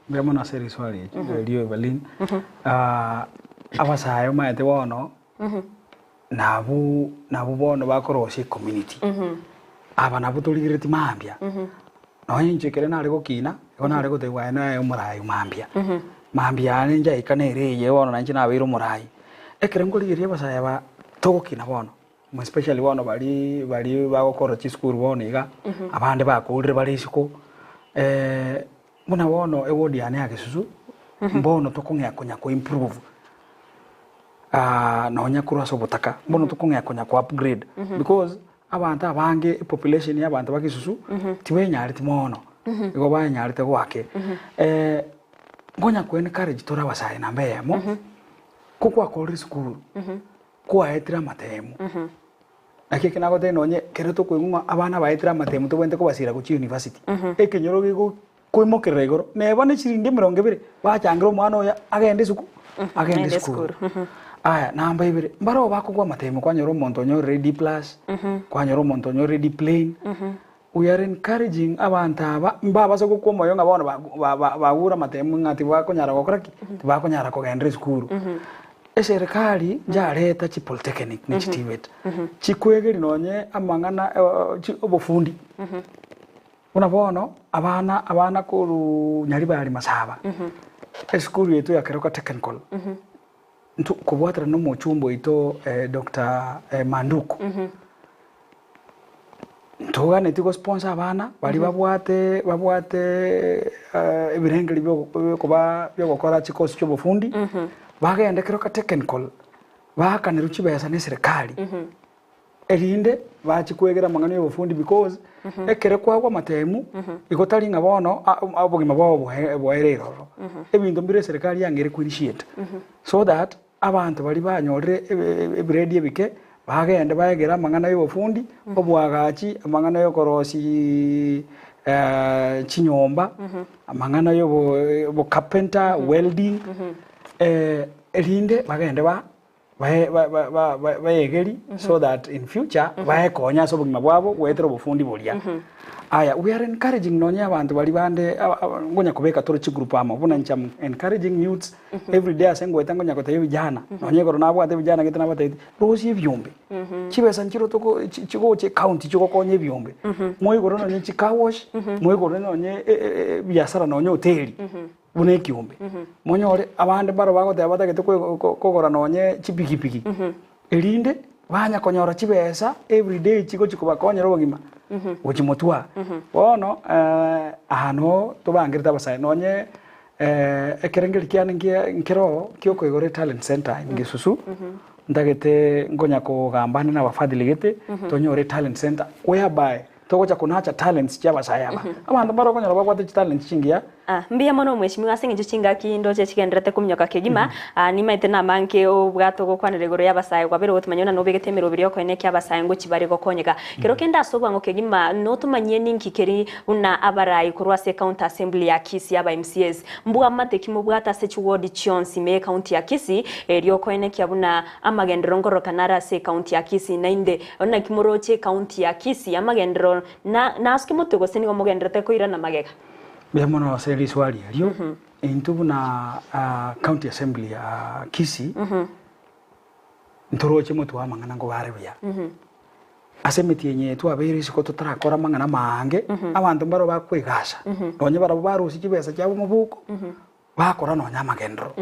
mbuya mono ase riswali erio Evelyn. Abasae omanyete bono, nabwo nabwo bono bakorosia ecommunity. Aba nabwo torigereti mambia, nonye inche ekere nare gokina, igo nare gotebiwa aye naye omorai mambia. Mambia yane njaika nere eye bono nainche nabeire omorai. Ekero nkorigereria abasae aba togokina bono, especially bono baria baria bagokora chisukuru bono iga, abande bakorire bare isiko, buna bono eward yane ya Gesusu, mbono tokong'ea konya ko improve nonya korwa ase obotaka, mbono tokong'ea konya ko upgrade because abanto abange epopulation ya abanto ba Gesusu tibenyareti mono, igo banyarete goake. Nkonya ko encourage tore abasae namba eyemo. Ko gwakorire esukuru, kwaetire amatemu, naki eke nagotebia nonye kere tokoigwa ng'a abana baetire amatemu tobwenerete kobasira gochia university, ekenyoro gegokoimokerera igoro, neba ne chiringi emerongo ebere, bachangera omwana oyo agende esuku agende Agende esukuru. esukuru. Aya, namba ibere, mbaroo bakogwa amatemu kwanyora omonto onyorire D plus, kwanyora omonto onyorire D plain, We are encouraging abanto aba mbabase gokwa omoyo ng'a bono bagure amatemu ng'a tibakonyara gokora ki? Tibakonyara kogenderera esukuru. Eserikari yareta chi polytechnic ne chi TVET chikwegeria nonye amang'ana obofundi. Buna bono abana abana korwa Nyaribari Masaba, esukuru yaito ya Keroka Technical, ntwe kobwaterana na omochumba oito Doctor Manduku. Ntoganetie go sponsor abana baria babwate babwate ebirengererio bio biokoba biogokora chikosi chia obofundi, bagende kero ka technical, baakanerwe chibesa na eserekari, erinde bachie kwegera amang'ana ya obofundi because, ekere kwagwa amatemu, igo tari ng'a bono obogima bwao boe boereire ororo. Ebinto mbire eserekari yang'eire ko initiate, so that. Abanto baria banyorire ebiredi ebike bagende baegere amang'ana y'obofundi, oboagachi, amang'ana y'okorosia chinyomba, amang'ana y'obocarpenter, welding, erinde bagende ba. Bae ba ba ba ba baegeri so that in future baekonye ase obogima bwabo goetera obofundi boria. Aya we are encouraging nonye abanto baria bande aba aba ngonya kobeka tore chigroup amo buna inche am encouraging youths every day ase ngoeta ngonya gotebia vijana nonye igoro nabwate vijana gete nabatebetie rosia ebiombe chibesa nchiro toko chi chigocha ecounty chigokonya ebiombe moigore nonye chicar wash moigore nonye e e ebiasara nonye hoteli. Buna ekiombe, monyore abande mbaro bagoteba batagete kogora nonye chipikipiki, erinde banya konyora chibesa everyday chigochi kobakonyera obogima gochi motwe. Bono aa noo tobangerete abasae nonye ekerengeri kiane nkia nkeroo kia okoigora etalent center in Gesusu, ntagete nkonya kogamba ande na abafadhili gete, tonyore etalent center whereby Togocha konacha talents chi'abasae aba. Abanto mbare okonyora babwate chitalents chingiya. Ah, mbuya mono omweshimiwa ase eng'encho chingaki ndoche chigendererete kominyoka kegima. Ah, nimaete namange obwate ogokwanera igoro y'abasae kwabeire ogotomanya buna nobegete emeroberi y'okoenia ekia abasae ngochi bare gokonyeka. Kero kende ase obwango kegima notomanyie ninki keri buna abarai korwa ase ecounty assembly ya Kisii aba MCAs mbwamate ki mobwate ase chiward chionsi ime y'ecounty ya Kisii erio okoenekia buna amagenderero nkororokana are ase ecounty ya Kisii naende Naki moroche ecounty ya Kisii amagenderero na nasuke motwe gose nigo mogendererete koirana magega? Mbuya mono ase riswali erio. Intwe buna county assembly ya Kisii, ntoroche motwe wa amang'ana nkoba are buya. Ase emetienyi eye twabeire isiko totarakora amang'ana amaange, abanto mbaro bakwegasa, nonye barabwo barusia chibesa chiabo mobuko, Bakora nonya amagenderero.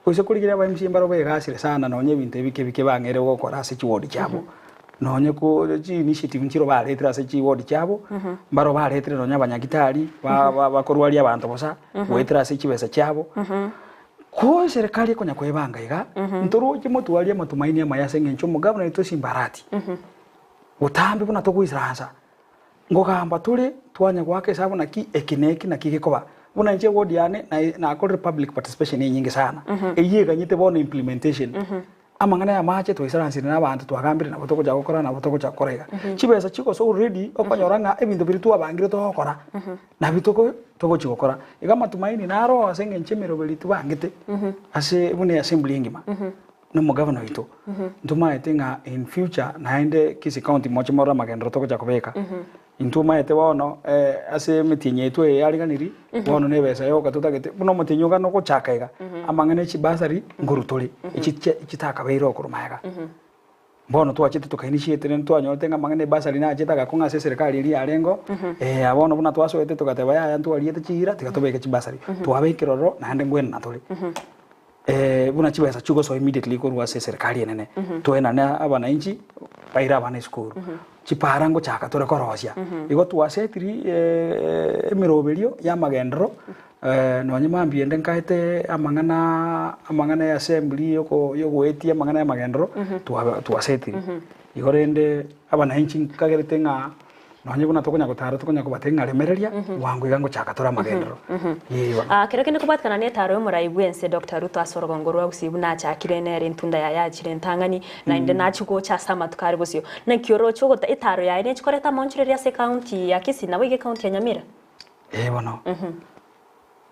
Gose korigereria aba MCA mbaro begasire sana nonya ebinto ebike bike bang'eire gokora ase chiward chiabo. Nonye ko chi initiative nchiro baretire ase chiward chiabo, mbaro baretire nonya abanyagitari ba ba bakorwaria abanto bosa, goetera ase chibesa chiabo. Ko eserekari ekonya koebanga iga, ntoroche motwarie amatumaini amaya ase eng'encho omogavana oito Simba Arati, botambe buna togoisaransa. Nkogamba tore twanya goaka esabu naki eki na eki naki gekoba. Buna inche eward yane nakorire public participation enyinge sana, eyio eganyete bono implementation. Amang'ana ya amache twaisaransire na abanto twagambire nabo togocha gokora nabo togocha gokora iga. Chibesa chigosa already okonyora ng'a ebinto biria twabangire togokora nabio toko togochi gokora. Iga amatumaini naro ase eng'encho emeroberi tobangete ase buna eassembly engima. Na omogavana oito, ntomaete ng'a in future naende Kisii County moche morore amagenderero togocha kobeka. Intwe omaete bono ase emetienyi yaito eye yariganiri, bono na ebesa yoka totagete, buna omotienyi oga nogochaka iga, amang'ana e chibasari nkorwa tore, echi chitakabeire okorwa magega. Bono twachete toka initiate rende twanyorete ng'a amang'ana e bursary nachete agakong'a ase eserekari eria yarengeo, bono buna twasoete togateba yaya ntwariete chiira tiga tobeke chibasari. Twabekire ororo naende ngwenana tore. Buna chibesa chigosoa immediately korwa ase eserekari enene, toenane abananchi baire abana esukuru, chipara ngochaka tore korosia. Igo twasetiri emeroberio ya amagenderero nonye mambia ende nkaete amang'ana amang'ana ya assembly yoko yogoetia amang'ana ya amagenderero twa twasetiri. Igo rende abananchi nkagerete ng'a Nonye buna tokonya gotara tokonya kobatebia ng'a remereria, bwango iga ngochaka tore amagenderero. Ee bono. Aa kero kende kobwatikana netaro y'omorai bw'ense Doctor Ruto ase orogongo rwa Gusii buna achakire nere entunda yaye achire entang'ani naende nachie gocha ase amatuko are bosio. Naki oroche ogota etaro yaye nechi koreta amaonchoreria ase ecounty ya Kisii naboigo ecounty ya Nyamira? Ee bono.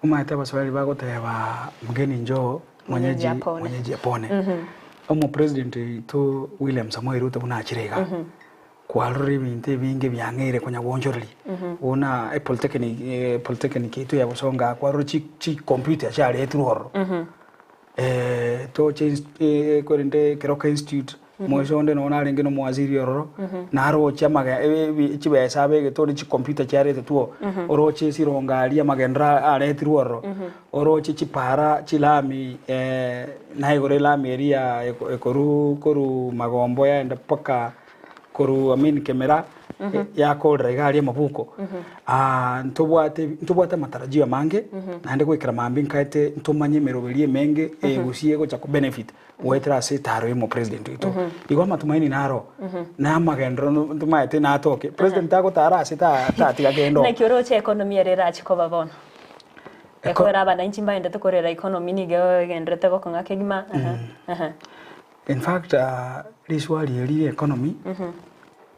Omanyete abaswahili bagoteba mgeni njoo mwenyeji mwenyeji apone. Omopresident oito William Samoei Ruto buna achire iga. Kwarorire ebinto ebinge biang'eire konya goonchoreria, buna epolytechnic polytechnic yaito ya Bosongo aa kwarorire chi chicomputer chiaretirwe ororo, toche ins korende Keroka institute, moiso onde nonye narenge na omowaziri ororo, naroche amage ebi chibesa abegete ore chicomputer chiaretetwe oo, oroche esirongo aria amagenderero aretirwe ororo, oroche chipara chilami naigoro elami eria ya ekorwa korwa magombo yaenda mpaka. Korwa I mean kemera yakorera iga aria amabuko ntobwate ntobwate amatarajio amange naende goikera mambia nkaete ntomanye emeroberi emenge eyegusia egocha ko benefit goetera ase etaro ya omopresident oito. Igo amatumaini naro na amagenderero ntomaete natoke president tagotara ase ta tatiga kende oo. Naki oroche economy ere erache koba bono? Ekobera abananchi mbaendete korera economy nigo egenderete gokong'a kegima ehe. In fact riswali eri ria economy,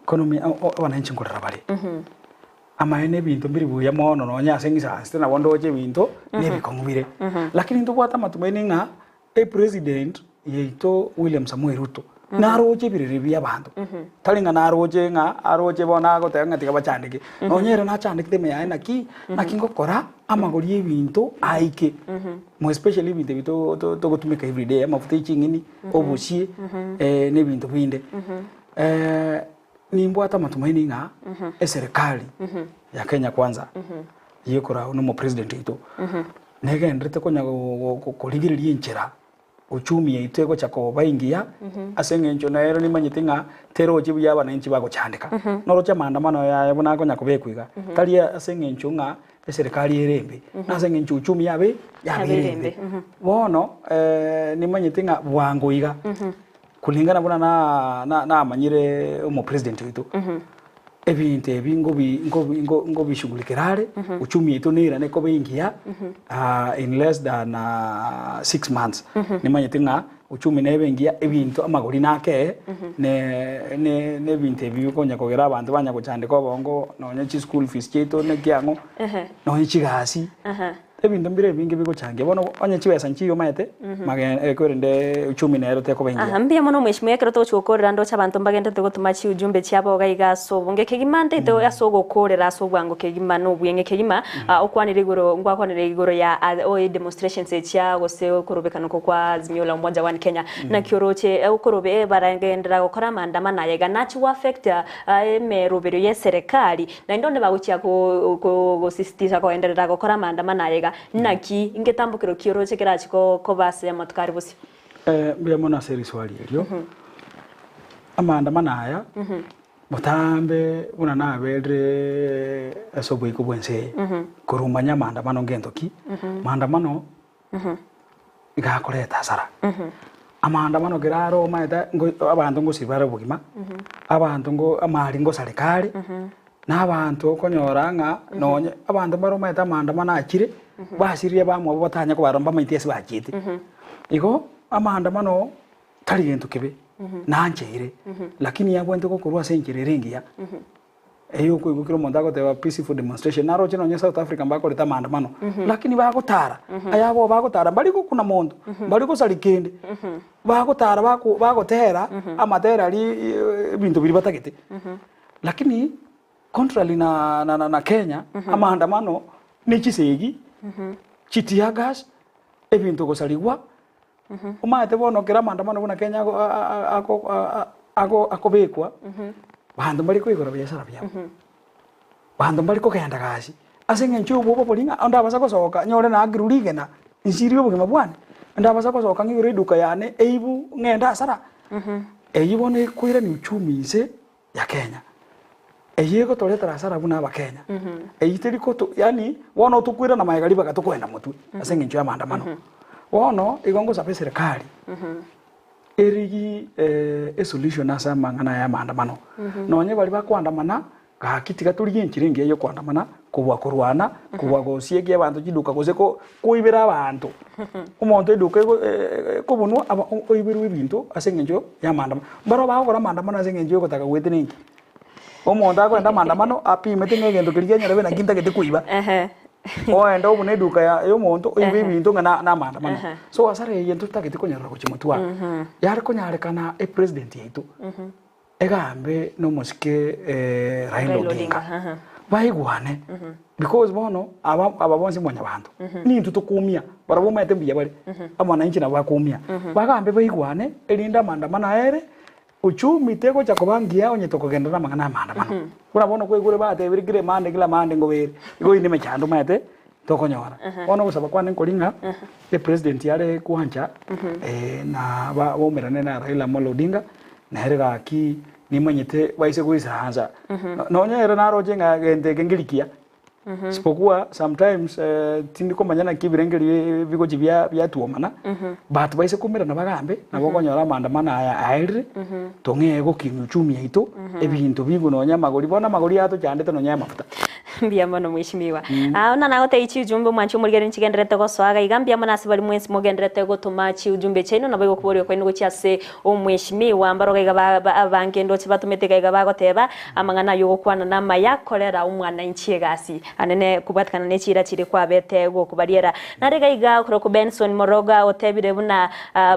economy abananchi nkorera bare. Amaene ebinto mbiri buya mono nonye ase ng'isansete nabo ndoche ebinto na ebikong'u bire. Lakini ntobwate amatumaini ng'a epresident yaito William Samoei Ruto naroche ebirero bia abanto, tari ng'a naroche ng'a aroche bono agoteba ng'a tiga bachandeke, nonye ere nachandekete ime yaye naki, naki ngokora amagori ya ebinto aike, more especially ebinto ebi to- to- togotumeka everyday, amafuta ya ching'eni, obosie, na ebinto binde. Nimbwate amatumaini ng'a eserekari ya Kenya Kwanza eyekora na omopresident oito, negenderete konya korigereria enchera uchumi yaito egocha koba engiya, ase eng'encho nero nimanyete ng'a teroche buya abananchi bagochandeka. Noroche amaandamano aya buna akonya kobekwa iga, tari ase eng'encho ng'a eserekari ere embe, nase eng'encho uchumi yabe yabeire embe. Bono nimanyete ng'a bwango iga, kulingana buna namanyire omopresident oito, ebinto ebi ngobi ngobi ngobishughulikera are, uchumi yaito neirane koba engiya in less than 6 months. Nimanyete ng'a uchumi nebe engiya, ebinto amagori nakee, ne ne na ebinto ebi bikonya kogera abanto banya gochandeka obongo, nonye chischool fees chiaito naki ang'o, nonye chigasi. Ebinto mbire ebinge bigochangia, bono onye chibesa nchiyo omanyete, magen kwerende uchumi nero tekoba engiya. Aha, mbuya mono mweshimiwa ekero togochia gokorera ndoche abanto mbagenderete gotoma chiujumbe chiabo iga iga ase obonge kegima ntaete ase ogokorera ase obwango kegima na obweng'e kegima okwanire igoro ngwakwanire igoro ya oe demonstrations echia gose okorobekana oko kwa Azimio la Umoja One Kenya naki oroche okorobe baragenderera gokora amaandamano aya iga nachi go affect emeroberio ye eserekari Naende onde bagochia gosisitiza kogenderera gokora amaandamano aya iga, naki ngetambokero ki oroche kerachie koba ase amatuko are bosio? Mbuya mono ase riswali erio. Amaandamano aya, botambe buna naberire ase oboiko bw'ense eye, korwa manye amaandamano ngento ki, maandamano iga akoreta hasara. Amaandamano kera are omanyete ngo abanto ngosibwa bare obogima, abanto ngo amari ngosareka are, na abanto okonyora ng'a nonye abanto mbare omanyete amaandamano achire, basiririe abamwabo batanya kobarora mbamaeti ase bachiete. Igo, amaandamano tari gento kebe, nancheire, lakini yabwenerete gokorwa ase enchera ere engiya. Eyio okoigwa kera omonto agoteba peaceful demonstration, naroche nonye South Africa mbakorete amaandamano, lakini bagotara, aya abo bagotara mbari gokuna monto, mbari gosaria kende, bagotara bako bagotera amatera aria ebinto biria batagete. Lakini contrary na na na Kenya, amaandamano ne chisegi, chitear gas, ebinto gosarigwa, Omanyete bono kera amaandamano buna Kenya ago- a- a- ako- a- a- ako- akobekwa, banto mbari koigora biashara biabo, banto mbari kogenda gasi, ase eng'encho ya obwoba boria ng'a ndabasa gosoka nyore naakirwe rigena, nsirie obogima bwane, ndabasa gosoka ng'igore eduka yane eibu ng'ende asara. Eyio bono ekoirania uchumi inse. ya Kenya. Eyio egotoretera hasara buna abakenya. Eyio teri koto yaani bono tokoirana magega ribaga tokoenda motwe ase eng'encho ya maandamano. Bono igo ngosaba eserekari erigi esolution ase amang'ana aya ya maandamano. Nonye baria bakoandamana, gaki tiga torigie enchera engiya ya okoandamana kobua korwana, kobua gosiekia abanto chiduka gose ko koibera abanto. Omonto eduka ego ekobunwa aba oiberwe ebinto ase eng'encho ya amaandamano. Mbarabwo bagokora amaandamano ase eng'encho ya ogotaka goetera enki? Omonto akogenda amaandamano apimete ng'a egento keria kianyora buna naki ntagete koiba, oende obune eduka ya ya omonto oibe ebinto ng'a na na amaandamano. So asara eye ntotagete konyorora gochia motwe aa, yare konyarekana epresident yaito. Egambe nomosike Raila Raila Odinga Odinga, aha. baigwane because bono aba aba bonsi mwanyabanto nintwe tokoumia barabwo omanyete mbuya bare abananchi nabo bakoumia bagambe baigwane erinde amaandamano aere uchumi tegocha koba ngiya onye tokogenda na amang'ana ya amaandamano buna bono kwaigure batebire kila emande kila mande ngobere igo oyio nemechando omanyete tokonyora. Bono ogosaba kwane nkori ng'a epresident are kwancha na baumerane na Raila Amolo Odinga, nere gaki nimanyete baise goisaransa nonye ere naroche ng'a gento eke nkeri kiya, isipokuwa sometimes tindi komanya naki ebirengererio bigochi bia biatuomana, but baise koumerana bagambe, nabo okonyora amaandamano aya aerire, tong'ee gokinia uchumi yaito, ebinto bigwe nonye amagori, bono amagori atochandete nonye amafuta. Mbuya mono mweshimiwa. Ah, buna nagotebia chiujumbe omwanchi omorigereria nchigendererete gosoa iga iga, mbuya mono ase baria mwensi mogendererete gotoma chiujumbe chiaino, nabo igo okoboria kwaino gochia ase omweshimiwa. Mbarogo iga ba- ba- abange ndoche batomete iga iga bagoteba, amang'ana ayio ogokwana namaya, korera omwananchi egasi. Anene kobwatekana ne chiira chiria kwabete gokobariera. Nare iga iga okorokwa Benson Moroga otebire buna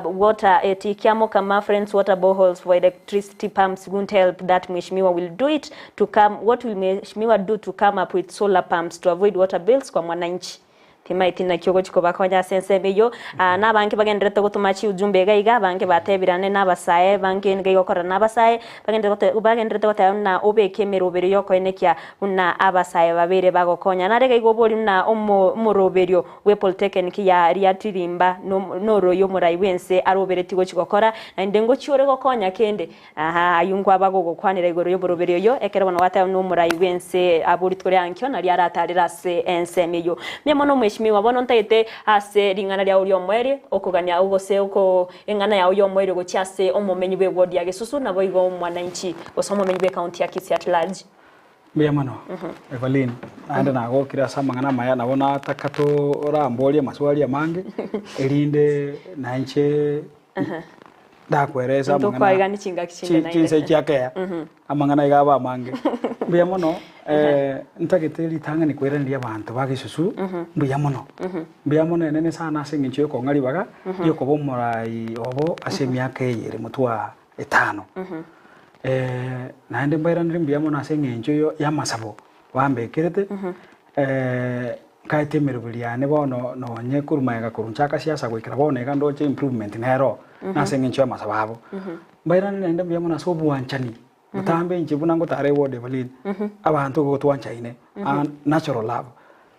water eti Kiamokama friends water boreholes for electricity pumps won't help that Mheshimiwa will do it to come what will Mheshimiwa do to come up with solar pumps to avoid water bills kwa mwananchi. Timaeti naki ogochia kobakonya ase ensemo eyio. Na abange bagendererete gotoma chiujumbe iga iga, abange batebire ane nabasae, abange nigo igokorera nabasae, bagendererete gote bagendererete goteba buna obeke emeroberi y'okoenekia buna abasae babere bagokonya. Nare iga igo obori buna omo omoroberio bw'epolytechnic ya Riatirimba no noroyio omorai bw'ense aroberetie gochia gokora, naende ngochia ore gokonya kende. Aa, ayio nkwaba gogokwanera igoro y'oboroberi oyo, ekero bono gwateba buna omorai bw'ense abwo rituko ria ankio nario aratarere ase ensemo eyio. Mbuya mono omweshimiwa, bono ntagete ase ring'ana riao ri'omoerio, okogania gose oko eng'ana yao y'omoerio gochia ase omomenyi bw'eward ya Gesusu, naboigo omwananchi gose omomenyi bw'ecounty ya Kisii at large. Mbuya mono Evaline, naende nagokire ase amang'ana amaya, nabo nataka toramborie amaswali amange, erinde nainche Ndakweresa amang'ana Ntokwaigani chingaki chinde naende. chinsa chiakea amang'ana iga abe amange. Mbuya mono ntagete ritang'ani koiraneria abanto ba Gesusu mbuya mono. Mbuya mono enene sana ase eng'encho yokong'a ribaga riokoba omorai obo ase emiaka eye ere motwe etano. Naende mbairanerie mbuya mono ase eng'encho y'amasabo bambekerete, nkaete emeroberi yane bono nonye korwa magega korwa nchaka siasa goikera bono iga ndoche improvement nero nase eng'encho y'amasabo abo. Mbairane naende mbuya mono ase obwanchani, botambe inche buna ngotara eward Evelyn, abanto igo twanchaine natural love.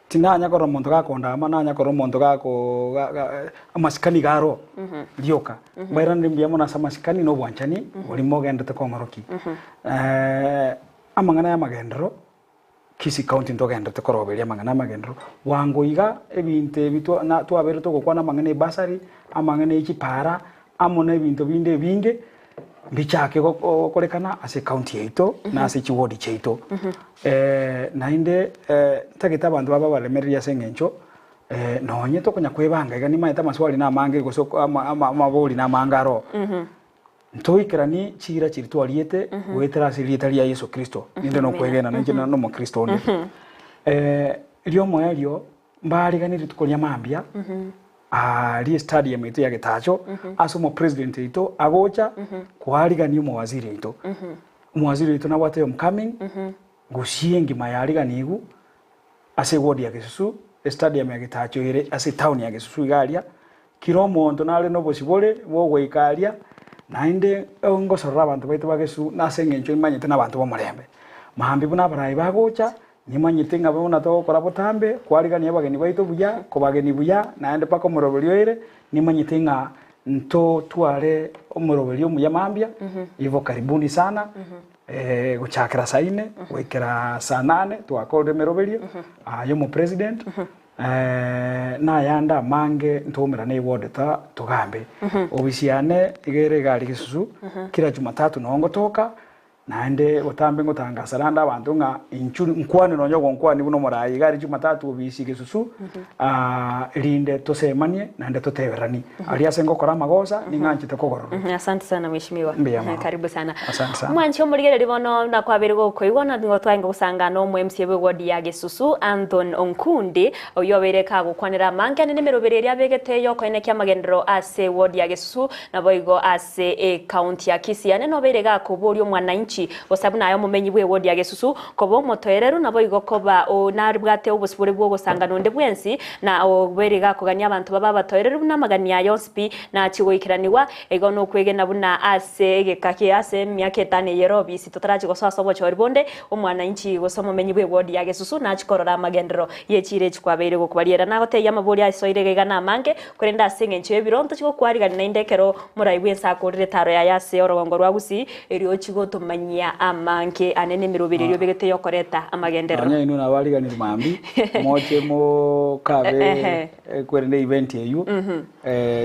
Tinanya korora omonto gakondama, nanya korora omonto gako ga ga amasikani iga aro rioka. Mbairane mbuya mono ase amasikani na obwanchani boria mogenderete kong'orokia. Amang'ana y'amagenderero, Kisii County ntogenderete koroberia amang'ana y'amagenderero, bwango iga ebinto ebi twa na twabeire togokwana amang'ana ebasari, amang'ana e chipara, amo na ebinto binde ebinge, mbichake gokorekana ase ecounty yaito na ase chiward chiaito. Naende ntagete abanto babe abaremereria ase eng'encho nonye tokonya kwebanga iga nimanyete amaswali namange gose ama ama amabori namange aroo. Ntoikeranie chiira chiria twariete goetera ase erieta ria Yeso Kristo, ninde nokwegena nainche na nomokristo onde. Riomoerio mbariganie rituko ria mambia aaria estadium yaito ya Getacho ase omopresident oito agocha koarigania omowaziri oito. Omowaziri oito nabwate homecoming gusii engima yariganigwe Ase eward ya Gesusu, estadium ya Getacho ere ase etown ya Gesusu iga aria, kira omonto nare nobosibore bw'ogoika aria, naende ngosorora abanto baito ba Gesusu nase eng'encho imanyete nabanto b'omorembe. Mambia buna abarai bagocha, nimanyete ng'a buna togokora botambe, kwarigania abageni baito buya, kobageni buya, naende mpaka omoroberi oire, nimanyete ng'a ntotware omoroberi omuya mambia, igo karibuni sana. Gochakera saa ine goikera saa nane twakorire emeroberio y'omopresident na ayande amange ntoumerane eward ta togambe. Ofisi yane iga ere iga aria Gesusu kera jumatatu noo ngotoka naende botambe ngotangasa naende abanto ng'a inchu nkwane nonye ogonkwania buna omoraai iga aria jumatatu ofisi Gesusu erinde tosemanie naende toteberanie. Aria ase ngokora amagosa, ning'anchete kogororwa. Asante sana mheshimiwa. Mbuya mono. Karibu sana. Asante sana. Omwanchi omorigereria bono nakwabeire gokoigwa na nigo twarenge gosanga na omo MCA bwe ward ya Gesusu Anthony Onkundi oyio obeire kagokwanera amange ane nemeroberi eria abegete yokoenekia amagenderero ase ward ya Gesusu naboigo ase ecounty ya Kisii ane nobeire gakoboria omwananchi gose buna aye omomenyi bwe ward ya Gesusu Koba omotoereru naboigo koba nabwate obosibore bw'ogosanga nonde bwensi, na obeire iga akogania abanto babe abatoereru buna amagani aya onsi pi nachie goikeranigwa. Igo nokwegena buna ase egeka kie ase emiaka etano eye ere obisi totarachie gosoa ase obochori bonde, omwananchi gose omomenyi bw'ewodi ya Gesusu nachie korora amagenderero ye chiira echi kwabeire gokobariera. Nagotebia amabori asoire iga iga namange, korende ase engencho y'ebiro ntochie gokwarigania naende ekero Morai bw'ense akorire etaaro yaye ase orogongo rwa Gusii, erio ochie gotomanyia amange ane nemeroberi eria obegete y'okoreta amagenderero. Nonya inwe nabariganiri mambia, moche mokabe kwerende event eywo,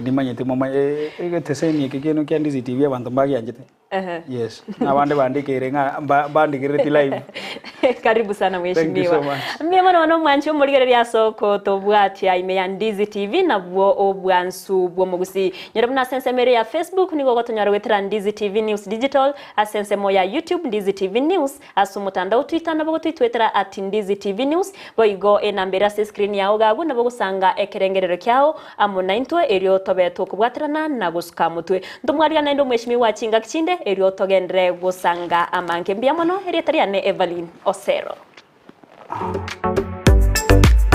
nimanyete momanye egeteseni eke kiaino kia Ndizi TV abanto mbagianchete. Ehe. Yes. Na abande bandikeire ng'a mba- mbandigerereti live. Karibu sana Thank you mheshimiwa. so much. Mbuya mono mono omwanchi omorigereria ase okotobwatia ime ya Ndizi TV nabwo obwansu bw'omogusii. Nyora buna ase ensemo ere ya Facebook nigo ogotonyora goetera Ndizi TV News Digital, ase ensemo ya YouTube Ndizi TV News, Ase omotandao Twitter nabo gotwitwetera at Ndizi TV News, boigo enamba ere ase escreen yao iga agwo nabo ogosanga ekerengerero kiao amo naintwe erio tobe tokobwaterana na gosuka motwe. Ntomwarigane naende omweshimiwa chingaki chinde erio togenderere gosanga amange. Mbuya mono, erieta riane Evelyn Osero.